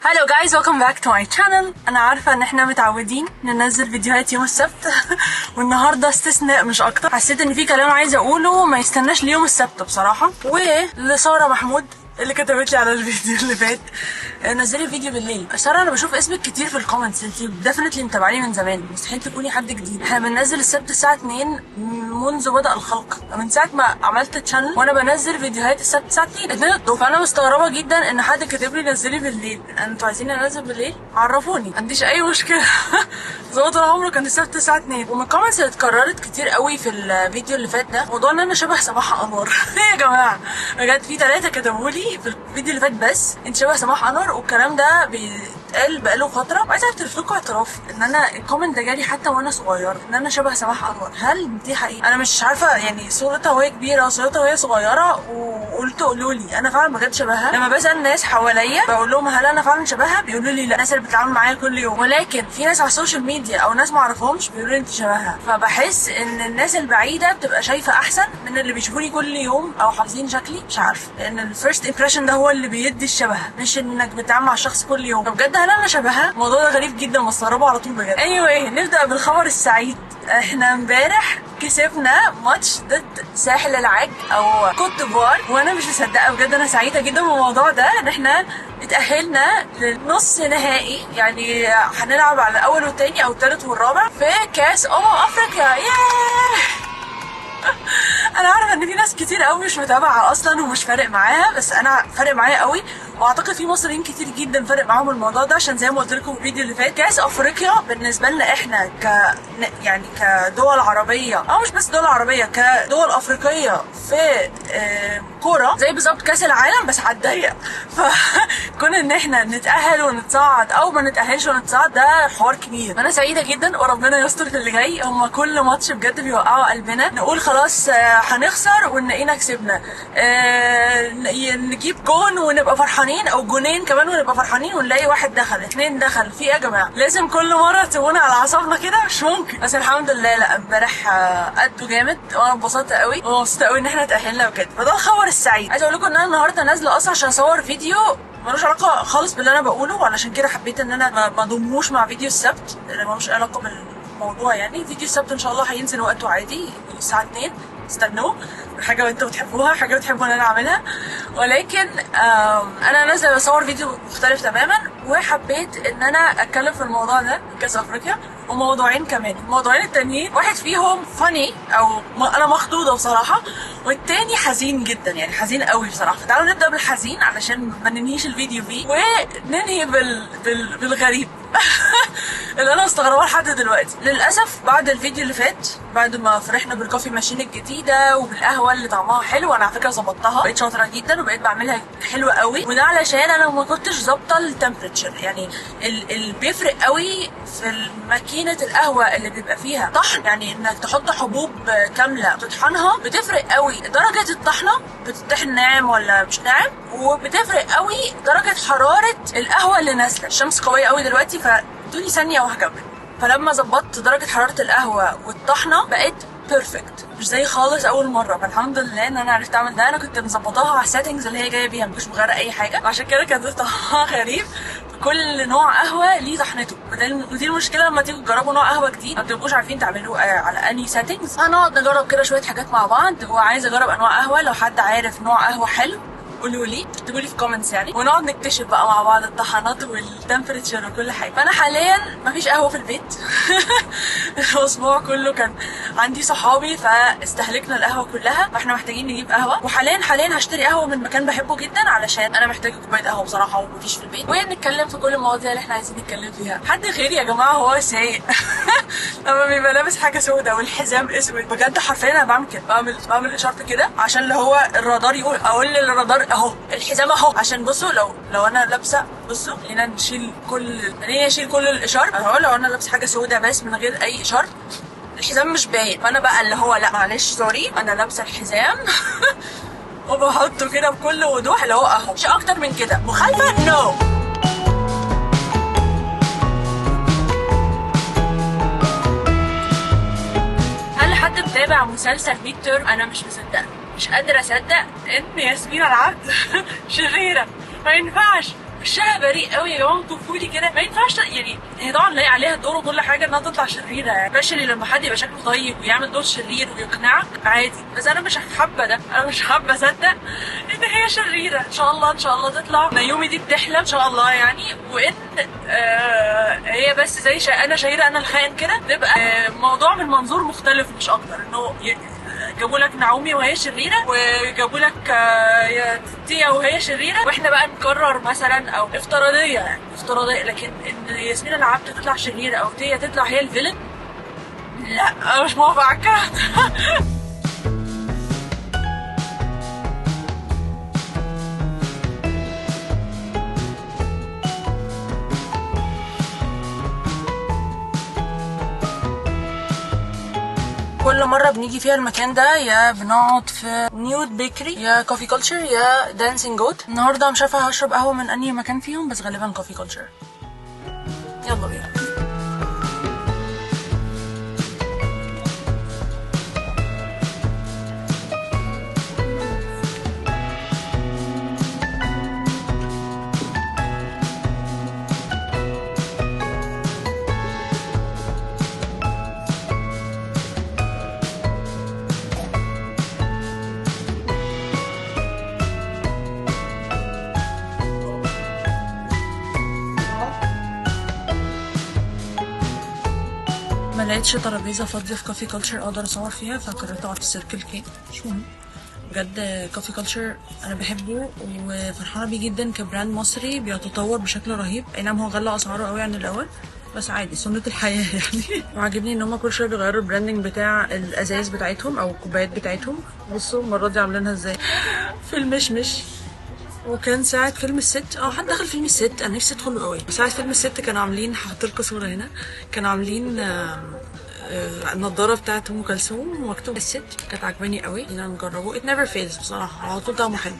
Hello guys، welcome back to my channel. انا عارفه ان احنا متعودين ننزل فيديوهات يوم السبت والنهارده استثناء مش اكتر. حسيت ان في كلام عايزه اقوله ما يستناش ليوم السبت بصراحه. ولساره محمود اللي كتبت لي على الفيديو اللي فات نزلي فيديو بالليل. ساره، انا بشوف اسمك كتير في ال comments، انت definitely متابعاني من زمان، مستحيل تكوني حد جديد. احنا بننزل السبت الساعة 2 منذ بدأ الخلق، من ساعة ما عملت channel وانا بنزل فيديوهات السبت الساعة 2 الظهر. فانا مستغربه جدا ان حد كاتب لي نزلي بالليل. انتوا عايزين انزل بالليل؟ عرفوني، ما عنديش اي مشكله. زي طول عمره كان السبت الساعة 2. ومن ال comments اللي اتكررت كتير قوي في الفيديو اللي فات ده موضوع ان انا شبه سماح انور. يا جماعة بجد في 3 كتبوا لي في الفيديو اللي فات بس انت شبه سماح انور، والكلام ده بيتقال بقاله فترة. وعايزه اعترف لكم اعتراف ان انا ال comment ده جالي حتى وانا صغيرة ان انا شبه سماح انور. هل دي حقيقة؟ انا مش عارفه، يعني صورتها وهي كبيرة وصورتها وهي صغيرة، وقلت قولوا لي انا فعلا بجد شبهها. لما بسال ناس حواليا بقول لهم هل انا فعلا شبهها، بيقولوا لي لا، الناس اللي بتتعامل معايا كل يوم. ولكن في ناس على ال social media او ناس ما اعرفهمش بيقولوا لي انت شبهها. فبحس ان الناس البعيدة بتبقى شايفه احسن من اللي بيشوفوني كل يوم او حافظين شكلي، مش عارفه، لان ال first impression ده هو اللي بيدي الشبه، مش انك بتتعامل مع الشخص كل يوم. فبجد هل انا شبهها؟ الموضوع ده غريب جدا، بستغربه على طول بجد. anyway، نبدا بالخبر السعيد. احنا امبارح كسبنا ماتش ضد ساحل العاج او كوت ديفوار، وانا مش مصدقه بجد. انا سعيدة جدا بالموضوع ده ان احنا اتاهلنا للنص نهائي، يعني هنلعب على الاول والتاني او التالت والرابع في كاس افريقيا. ياه، انا عارفه ان في ناس كتير قوي مش متابعه اصلا ومش فارق معاها، بس انا فارق معايا قوي، واعتقد في مصريين كتير جدا فارق معاهم الموضوع ده، عشان زي ما قلت لكم في الفيديو اللي فات كاس افريقيا بالنسبة لنا احنا يعني كدول عربية، او مش بس دول عربية، كدول افريقية في كورة زي بالظبط كاس العالم بس على الضيق. فكون ان احنا نتاهل ونتصعد او ما نتاهلش ونتصعد ده حوار كبير. انا سعيدة جدا وربنا يستر في اللي جاي. هما كل ماتش بجد بيوقعوا قلبنا، نقول خلاص هنخسر ونلاقينا كسبنا، نجيب جون ونبقى فرحانين او جونين كمان ونبقى فرحانين، ونلاقي واحد دخل 2 دخل. في ايه يا جماعة؟ لازم كل مرة تسيبونا على اعصابنا كده؟ مش ممكن. بس الحمد لله، لا امبارح ادوا جامد وانا اتبسطت قوي ومبسوطة قوي ان احنا اتاهلنا وكده. فده الخبر السعيد. عايزه اقول لكم ان انا النهارده نازله اصلا عشان اصور فيديو ملوش علاقة خالص باللي انا بقوله، وعلشان كده حبيت ان انا ما اضموش مع فيديو السبت لان ملوش علاقة بالموضوع. يعني فيديو السبت ان شاء الله هينزل وقته عادي الساعة 2، استنوه، حاجة انتوا بتحبوها، حاجة بتحبوا ان انا اعملها. ولكن انا نازله بصور فيديو مختلف تماما، وحبيت ان انا اتكلم في الموضوع ده كاس افريقيا وموضوعين كمان. الموضوعين التانيين واحد فيهم funny او انا مخضوضه بصراحة، والتاني حزين جدا، يعني حزين قوي بصراحة. فتعالوا نبدا بالحزين علشان ما ننهيش الفيديو فيه وننهي بالغريب اللي انا مستغرباه لحد دلوقتي. للاسف بعد الفيديو اللي فات، بعد ما فرحنا بال coffee machine الجديدة وبالقهوه اللي طعمها حلو، انا على فكرة ظبطتها، بقيت شاطرة جدا وبقيت بعملها حلوة قوي، وده علشان انا ما كنتش ظابطة ال temperature. يعني اللي بيفرق قوي في ماكينة القهوة اللي بيبقى فيها طحن، يعني انك تحط حبوب كاملة تطحنها، بتفرق قوي درجه الطحنه، بتطحن ناعم ولا مش ناعم، وبتفرق قوي درجه حرارة القهوة اللي نازله. الشمس قوية قوي دلوقتي فادوني ثانية وهكمل. فلما ظبطت درجه حرارة القهوة والطحنه بقت perfect، مش زي خالص اول مرة. فالحمد لله ان انا عرفت اعمل ده. انا كنت مظبطاها على ال settings اللي هي جاية بيها، مش مغيرة اي حاجة، عشان كده كانت طعمها غريب. كل نوع قهوة ليه طحنته، ودي المشكلة لما تيجوا تجربوا نوع قهوة جديد ما بتبقوش عارفين تعملوه على انهي settings. هنقعد نجرب كده شوية حاجات مع بعض، وعايزه اجرب انواع قهوة. لو حد عارف نوع قهوة حلو قولوا لي، اكتبوا لي في comments يعني، ونقعد نكتشف بقى مع بعض الطحنات وال temperature وكل حاجة. فانا حاليا مفيش قهوة في البيت. الاسبوع كله كان عندي صحابي فاستهلكنا القهوة كلها، فاحنا محتاجين نجيب قهوة. وحاليا هشتري قهوة من مكان بحبه جدا علشان انا محتاجه كوباية قهوة بصراحة ومفيش في البيت. ونتكلم في كل المواضيع اللي احنا عايزين نتكلم فيها. حد غيري يا جماعة هو سايق لما بيبقى لابس حاجة سوداء والحزام اسود، بجد حرفيا انا بعمل كده، بعمل اشارة كده عشان اللي هو الرادار يقول، اقول للرادار اهو الحزام اهو. عشان بصوا لو انا لابسه، بصوا هنا نشيل كل، خليني اشيل كل الاشارة اهو. لو انا لابسه حاجة سوداء بس من غير اي اشارة الحزام مش باين، فانا بقى اللي هو لا معلش sorry انا لابسه الحزام وبحطه كده بكل وضوح اللي هو اهو، مش اكتر من كده. مخالفة no. هل حد متابع مسلسل Midterm؟ انا مش مصدقه، مش قادرة اصدق ان ياسمين العبد شريرة، ما ينفعش. وشها بريء قوي يا جماعة، طفولي كده، ما ينفعش يعني. هي طبعا لايق عليها الدور وكل حاجة انها تطلع شريرة يعني، especially لما حد يبقى شكله طيب ويعمل دور شرير ويقنعك عادي، بس انا مش حابة ده، انا مش حابة اصدق ان هي شريرة. ان شاء الله ان شاء الله تطلع نايومي دي بتحلم ان شاء الله يعني، وان هي بس زي انا شهيرة انا الخائن كده، تبقى موضوع من منظور مختلف مش اكتر، انه جابوا لك نعومي وهي شريرة، وجابوا لك تيا وهي شريرة، واحنا بقى نكرر مثلا او افتراضية يعني، افتراضية. لكن ان ياسمين العبد تطلع شريرة او تيا تطلع هي ال villain، لا انا مش موافقة على الكلام ده. كل مرة بنيجي فيها المكان ده يا بنقعد في Nude Bakery يا Coffee Culture يا Dancing Goat. النهاردة مش عارفة هشرب قهوة من أنهي مكان فيهم، بس غالبا Coffee Culture. يلا بينا. ما لقيتش ترابيزة فاضية في Coffee Culture اقدر اصور فيها، فقررت اقعد في Circle K. مش مهم، بجد Coffee Culture انا بحبه وفرحانه بيه جدا ك brand مصري بيتطور بشكل رهيب. اي نعم هو غلى اسعاره قوي عن الاول، بس عادي سنة الحياة يعني. وعاجبني ان هم كل شوية بيغيروا ال branding بتاع الازايز بتاعتهم او الكوبايات بتاعتهم. بصوا المرة دي عاملينها ازاي في المشمش. وكان ساعة فيلم الست، حد دخل فيلم الست، انا نفسي ادخله قوي. ساعة فيلم الست كانوا عاملين، هحط لكم صورة هنا، كانوا عاملين النضارة بتاعت ام كلثوم ومكتوب الست، كانت عجباني قوي ان انا نجربه. It never fails بصراحة، على طول طعمه حلو.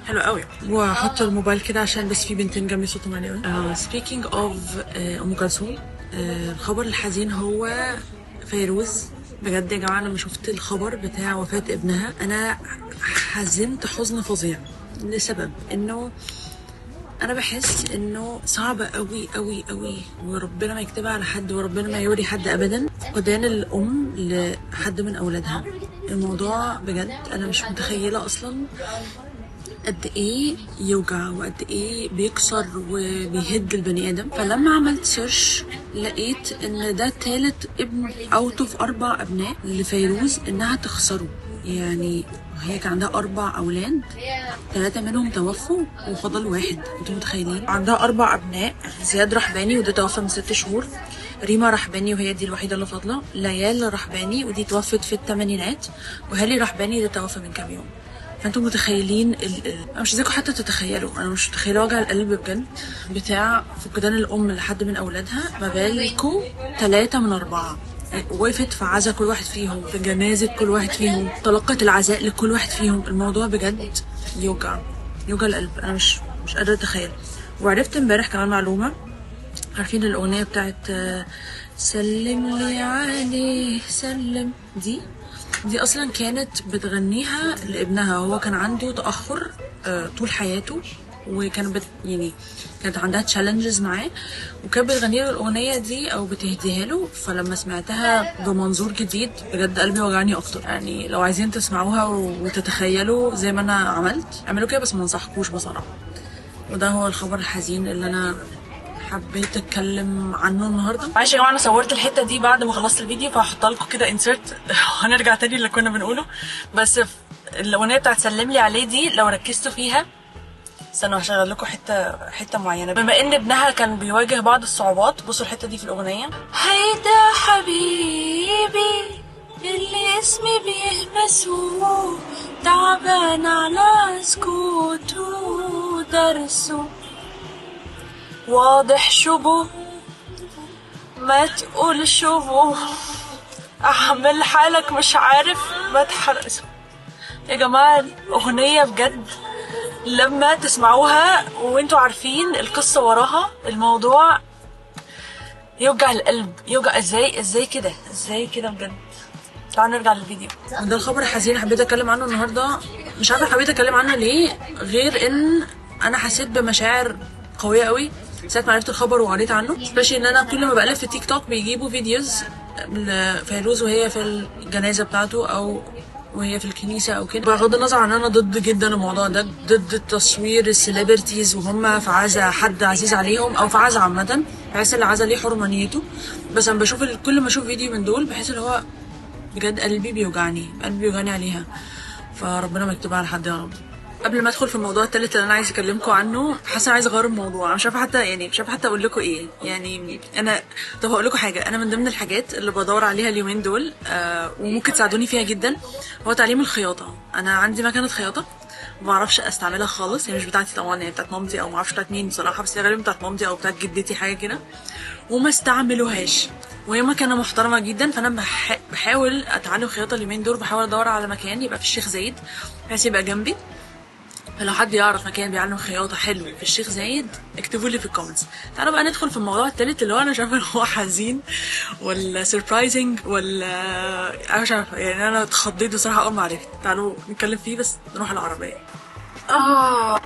حلو قوي. وهحط الموبايل كده عشان بس في بنتين جنبي صوتهم عالي قوي. Speaking of ام كلثوم، الخبر الحزين هو فيروز. بجد يا جماعة لما شفت الخبر بتاع وفاه ابنها انا حزنت حزن فظيع، لسبب انه انا بحس انه صعب قوي قوي قوي، وربنا ما يكتبها على حد وربنا ما يوري حد ابدا، فقدان الام لحد من اولادها. الموضوع بجد انا مش متخيله اصلا قد ايه يوجع وقد ايه بيكسر وبيهد البني ادم. فلما عملت search لقيت ان ده تالت ابن out of 4 ابناء لفيروز انها تخسره. يعني هي كان عندها 4 اولاد، 3 منهم توفوا وفضل واحد. انتوا متخيلين؟ عندها 4 ابناء، زياد رحباني وده توفى من 6 شهور، ريما رحباني وهي دي الوحيدة اللي فاضلة، ليال رحباني ودي توفت في الثمانينات، وهالي رحباني ده توفى من كام يوم. فانتوا متخيلين انا مش عايزاكم حتى تتخيلوا، انا مش متخيله وجع القلب بجد بتاع فقدان الام لحد من اولادها، ما بالكم 3 من 4. وقفت في عزا كل واحد فيهم، في جنازه كل واحد فيهم، تلقت العزاء لكل واحد فيهم. الموضوع بجد يوجع، يوجع القلب، انا مش قادرة اتخيل. وعرفت امبارح كمان معلومة، عارفين الاغنية بتاعت سلم لي عليه سلم دي اصلا كانت بتغنيها لابنها. هو كان عنده تاخر طول حياته، وكان يعني كانت عندها challenges معاه، وكانت بتغني له الاغنية دي او بتهديها له. فلما سمعتها بمنظور جديد بجد قلبي وجعني اكتر. يعني لو عايزين تسمعوها وتتخيلوا زي ما انا عملت اعملوا كده، بس ما انصحكوش بصراحة. وده هو الخبر الحزين اللي انا حبيت اتكلم عنه النهارده. معلش يا جماعة انا صورت الحتة دي بعد ما خلصت الفيديو، فهحط لكم كده insert وهنرجع تاني اللي كنا بنقوله. بس الاغنية بتاعت سلم لي عليه دي لو ركزتوا فيها، استنوا هشغل لكم حتة معينة. بما ان ابنها كان بيواجه بعض الصعوبات، بصوا الحتة دي في الاغنية. هيدا حبيبي اللي اسمي بيهمسوه، تعبان على سكوته درسه، واضح شبه ما تقول شبه، اعمل حالك مش عارف ما تحرقش. يا جماعة اغنية بجد لما تسمعوها وانتوا عارفين القصة وراها، الموضوع يوجع القلب، يوجع. ازاي كده، ازاي كده بجد. تعالوا نرجع للفيديو. ده الخبر الحزين حبيت اتكلم عنه النهارده، مش عارفه حبيت اتكلم عنه ليه، غير ان انا حسيت بمشاعر قوية قوي ساعة ما عرفت الخبر وقريت عنه، especially ان انا كل ما بقلب في تيك توك بيجيبوا videos لفيروز وهي في الجنازة بتاعته او وهي في الكنيسة او كده. بغض النظر عن انا ضد جدا الموضوع ده، ضد تصوير ال celebrities وهم في عزا حد عزيز عليهم او في عزا عامة، بحس ان العزا ليه حرمانيته. بس انا بشوف كل ما اشوف فيديو من دول بحس اللي هو بجد قلبي بيوجعني، قلبي بيوجعني عليها، فربنا ما يكتبها على حد يا رب. قبل ما ادخل في الموضوع التالت اللي انا عايزه اكلمكم عنه، حاسه عايزه اغير الموضوع، انا مش عارفه حتى يعني مش عارفه حتى اقول لكم ايه. يعني انا طب هقول لكم حاجة، انا من ضمن الحاجات اللي بدور عليها اليومين دول وممكن تساعدوني فيها جدا هو تعليم الخياطة. انا عندي مكنه خياطة ما بعرفش استعملها خالص، هي مش بتاعتي طبعا، هي بتاعت مامتي او ما اعرفش بتاعت مين بصراحة، بس هي غالبا بتاعت مامتي او بتاعت جدتي حاجة كده، وما استعملوهاش، وهي مكنه محترمه جدا. فانا بحاول اتعلم خياطة اليومين دول، بحاول ادور على مكان يبقى في الشيخ زايد بحيث يبقى جنبي. فلو حد يعرف مكان بيعلم خياطة حلو في الشيخ زايد اكتبوا لي في ال comments. تعالوا بقى ندخل في الموضوع التالت اللي هو انا مش عارفه هو حزين ولا surprising ولا انا مش عارفه، يعني انا اتخضيت بصراحة اول ما عرفت. تعالوا نتكلم فيه بس نروح العربية.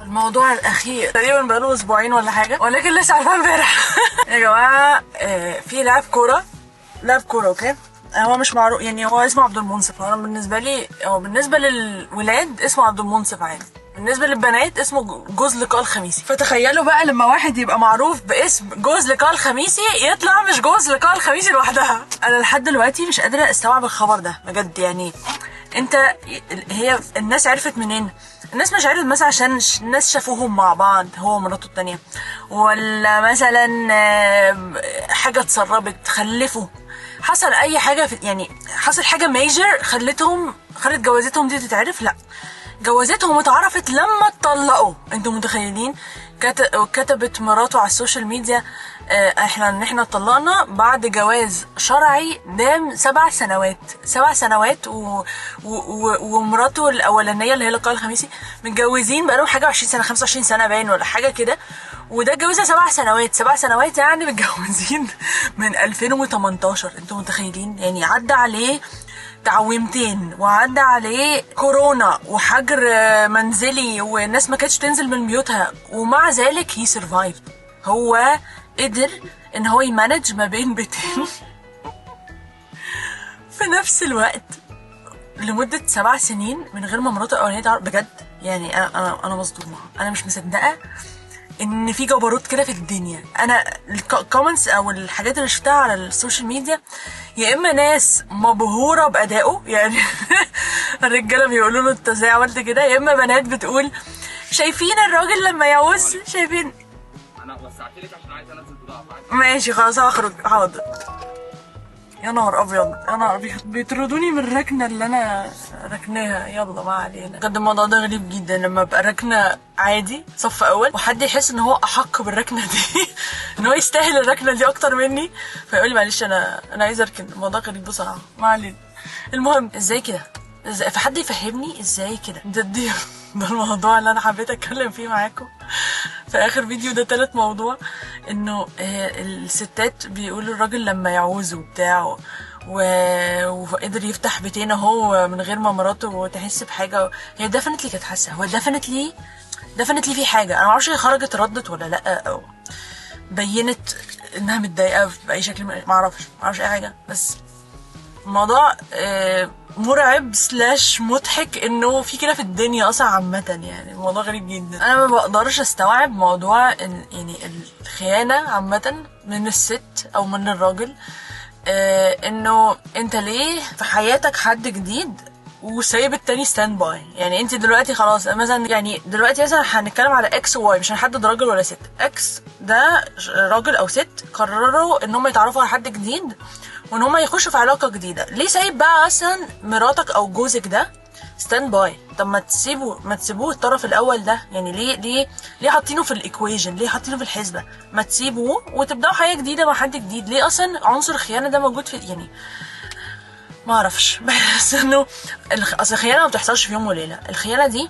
الموضوع الاخير تقريبا بقاله اسبوعين ولا حاجة، ولكن لسه عارفاه امبارح. يا جماعة في لاعب كورة، لاعب كورة okay، هو مش معروف يعني، هو اسمه عبد المنصف. انا بالنسبة لي هو بالنسبة للولاد اسمه عبد المنصف عادي، بالنسبة للبنات اسمه جوز لقاء الخميسي. فتخيلوا بقى لما واحد يبقى معروف باسم جوز لقاء الخميسي يطلع مش جوز لقاء الخميسي لوحدها. انا لحد دلوقتي مش قادرة استوعب الخبر ده بجد. يعني انت هي الناس عرفت منين؟ الناس مش عرفت مثلا عشان الناس شافوهم مع بعض هو ومراته التانية، ولا مثلا حاجة اتسربت، خلفوا، حصل اي حاجة في يعني حصل حاجة major خلت جوازتهم دي تتعرف. لا، جوازتهم اتعرفت لما اتطلقوا. انتوا متخيلين؟ كتبت مراته على ال social media احنا ان احنا اتطلقنا بعد جواز شرعي دام 7 سنوات، 7 سنوات ومراته الاولانية اللي هي لقاء الخميسي متجوزين بقالهم حاجة 20 سنة، 25 سنة باين ولا حاجة كده، وده اتجوزها 7 سنوات. 7 سنوات يعني متجوزين من 2018. انتوا متخيلين؟ يعني عدى عليه تعويمتين وعدى عليه كورونا وحجر منزلي والناس ما كانتش تنزل من بيوتها، ومع ذلك he survived. هو قدر ان هو ي manage ما بين بيتين في نفس الوقت لمدة 7 سنين من غير ما مراته الاولانية تعرف. بجد يعني انا مصدومة، انا مش مصدقة ان في جبروت كده في الدنيا. انا ال comments او الحاجات اللي شفتها على ال social media يا اما ناس مبهوره بادائه، يعني الرجالة بيقولوا له انت ازاي عملت كده، يا اما بنات بتقول شايفين الراجل لما يعوز، شايفين. انا وسعت لك عشان عايز انزل بضاعة. ماشي خلاص هخرج، حاضر. يا نهار ابيض، يا نهار ابيض، بيطردوني من الركنه اللي انا ركناها. يلا ما علينا. بجد الموضوع ده غريب جدا، لما ابقى ركنه عادي صف اول وحد يحس ان هو احق بالركنه دي ان هو يستاهل الركنه دي اكتر مني، فيقول لي معلش انا عايز اركن. الموضوع غريب بصراحة، ما علينا. المهم ازاي كده؟ ازاي فحد يفهمني ازاي كده؟ ده الموضوع اللي انا حبيت اتكلم فيه معاكم في اخر فيديو. ده تالت موضوع، انه الستات بيقولوا الراجل لما يعوز وبتاع وقدر يفتح بيتين اهو من غير ما مراته تحس بحاجة. هي definitely كانت حاسه، هو definitely في حاجة. انا ما اعرفش هي خرجت ردت ولا لا، او بينت انها متضايقة باي شكل، ما اعرفش اي حاجة. بس الموضوع مرعب slash مضحك انه في كده في الدنيا اصلا عامة. يعني الموضوع غريب جدا. انا ما بقدرش استوعب موضوع يعني الخيانة عامة من الست او من الراجل، انه انت ليه في حياتك حد جديد وسايب التاني stand by. يعني انت دلوقتي خلاص مثلا، يعني دلوقتي مثلا هنتكلم على X و Y، مش هنحدد راجل ولا ست. X ده راجل او ست قرروا ان هم يتعرفوا على حد جديد وان هم يخشوا في علاقة جديدة. ليه سايب بقى اصلا مراتك او جوزك ده stand by؟ طب ما تسيبوه الطرف الاول ده. يعني ليه ليه حاطينه في ال equation؟ ليه حاطينه في الحسبة؟ ما تسيبوه وتبداوا حياة جديدة مع حد جديد. ليه اصلا عنصر الخيانة ده موجود في، يعني ما اعرفش. بس انه اصل الخيانة ما بتحصلش في يوم وليلة. الخيانة دي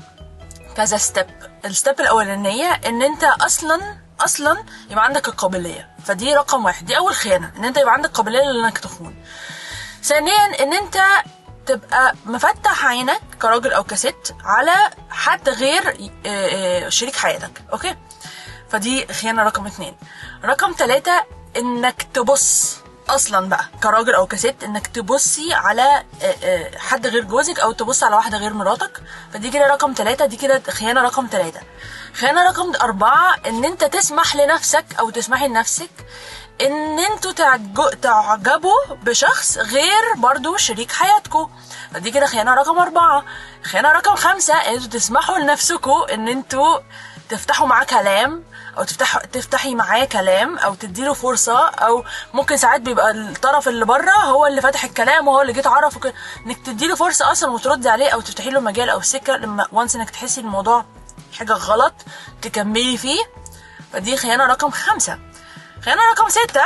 كذا step. ال step الاولانية ان انت اصلا يبقى عندك القابلية، فدي رقم واحد، دي اول خيانة، ان انت يبقى عندك قابلية لانك تخون. ثانيا ان انت تبقى مفتح عينك كراجل او كست على حد غير شريك حياتك، okay؟ فدي خيانة رقم 2. رقم 3 انك تبص اصلا بقى كراجل او كست، انك تبصي على حد غير جوزك او تبص على واحدة غير مراتك، فدي كده رقم 3، دي كده خيانة رقم 3. خيانة رقم 4 ان انت تسمح لنفسك او تسمحي لنفسك ان انتوا تعجبوا بشخص غير برضو شريك حياتكم، فدي كده خيانة رقم 4. خيانة رقم 5 ان انتوا تسمحوا لنفسكم ان انتوا تفتحوا معاه كلام او تفتحي معاه كلام او تديله فرصة، او ممكن ساعات بيبقى الطرف اللي بره هو اللي فاتح الكلام وهو اللي جه اتعرف وكده، انك تديله فرصة اصلا وتردي عليه او تفتحي له مجال او سكة لما وانس انك تحسي الموضوع حاجة غلط تكملي فيه، فدي خيانة رقم 5. خيانة رقم 6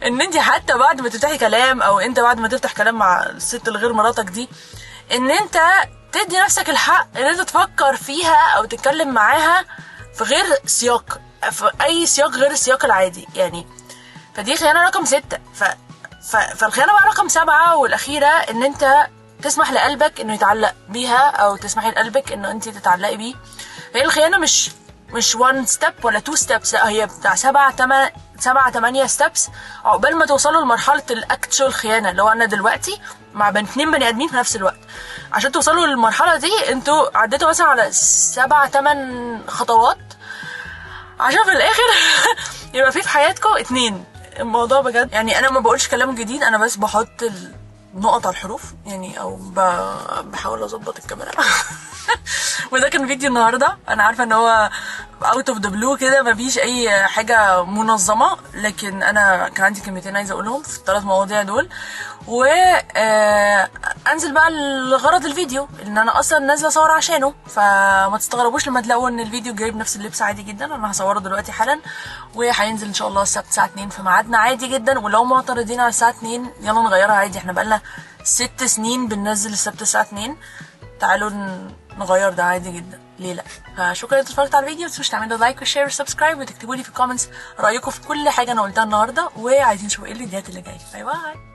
ان انت حتى بعد ما تفتحي كلام او انت بعد ما تفتح كلام مع الست اللي غير مراتك دي، ان انت تدي نفسك الحق ان انت تفكر فيها او تتكلم معاها في غير سياق، في اي سياق غير السياق العادي يعني، فدي خيانة رقم 6. فالخيانه بقى رقم 7 والاخيرة ان انت تسمح لقلبك انه يتعلق بيها او تسمحي لقلبك انه انت تتعلقي بيه. فهي الخيانة مش 1 step ولا 2 steps، لا هي بتاع 7 8 steps عقبال ما توصلوا لمرحلة ال actual خيانة، اللي هو انا دلوقتي مع 2 بني ادمين في نفس الوقت. عشان توصلوا للمرحلة دي انتوا عديتوا مثلا على 7 8 خطوات عشان في الاخر يبقى في حياتكم 2. الموضوع بجد يعني انا ما بقولش كلام جديد، انا بس بحط النقط على الحروف يعني، او بحاول اظبط الكاميرا. وده كان فيديو النهارده، انا عارفه ان هو out of the blue كده، مفيش اي حاجة منظمة، لكن انا كان عندي كلمتين عايزه اقولهم في الثلاث مواضيع دول، و انزل بقى لغرض الفيديو ان انا اصلا نازله اصور عشانه، فما تستغربوش لما تلاقوا ان الفيديو جايب نفس اللبس عادي جدا. انا هصوره دلوقتي حالا، وهينزل ان شاء الله السبت الساعة 2 في ميعادنا عادي جدا، ولو معترضين على الساعة 2 يلا نغيرها عادي، احنا بقالنا 6 سنين بننزل السبت الساعة 2، تعالوا نغير ده عادي جدا، ليه لا؟ فشكرا انتوا اتفرجتوا على الفيديو، متنسوش تعملوا like و share و subscribe، وتكتبوا لي في ال comments رايكم في كل حاجة انا قلتها النهارده، وعايزين نشوف ايه الفيديوهات اللي جاية. bye bye.